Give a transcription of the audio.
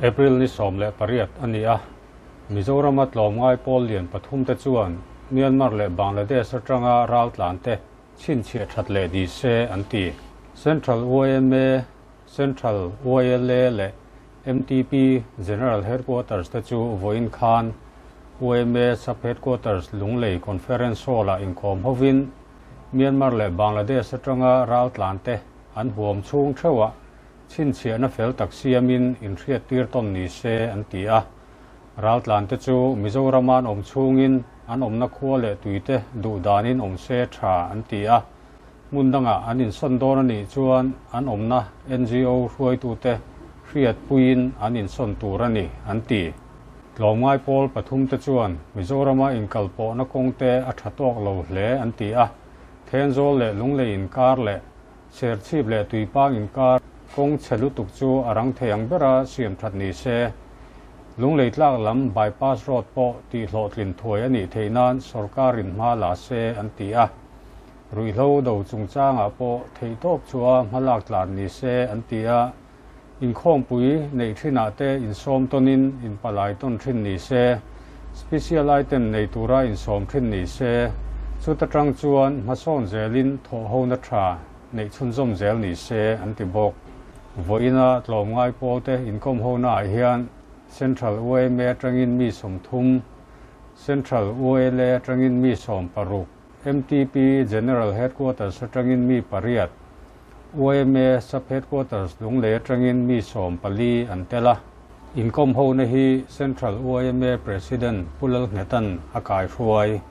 April ni 18 a ni a, Mizorama tlawmngai pawl lian pathumte chuan Myanmar leh Bangladesh atanga raltlante chhinchhiah that leh ni se an ti. Central yma, Central YLA leh MTP General Headquarters te chu vawiin khan yma Sub Headquarters Lunglei Conference Hall-ah inkawm hovin Myanmar leh Bangladesh atanga raltlante an huam chhung theuhah chhinchhiahna fel tak siamin inhriattir tawn ni se an ti a. Raltlante chu Mizorama an awm chhungin an awmna khua leh tuite duh danin awm se tha an ti a. Hmun dangah an insawn dawn a nih chuan an awmna ngo hruaitute hriatpuiin an insawn tur a ni, an ti. Tlawmngai pawl pathumte chuan Mizorama inkalpawhna kawngte a tha tawk lo hle an ti a, Thenzawl leh Lunglei inkar leh Serchhip leh Tuipang inkar kawng chhe lutuk chu a rang thei ang bera siam that ni se. Lunglei tlak lam bypass road pawh tihhlawhtlin thuai a nih theih nan sawrkarin hma la se an ti a. Ruihhlo do chungchangah pawh theihtawp chua hmalak tlan ni se an ti a, inkhawmpui neih thinah te insawm tawnin inpalai tawn thin ni se, special item nei tura insawm thin ni se, chuta tang chuan hmasawn zelin thawhhona tha neih chhunzawm zel ni se an ti bawk. Vawiina tlawmngai pawlte inkawmhonaah hian Central yma atangin mi 30, Central YLA atangin mi 60, MTP General Headquarters atangin mi pariat, yma Sub Headquarters Lunglei atangin mi 14 an tel a. Inkawm hona hi Central yma President Pu Lalnghetan a kai hruai.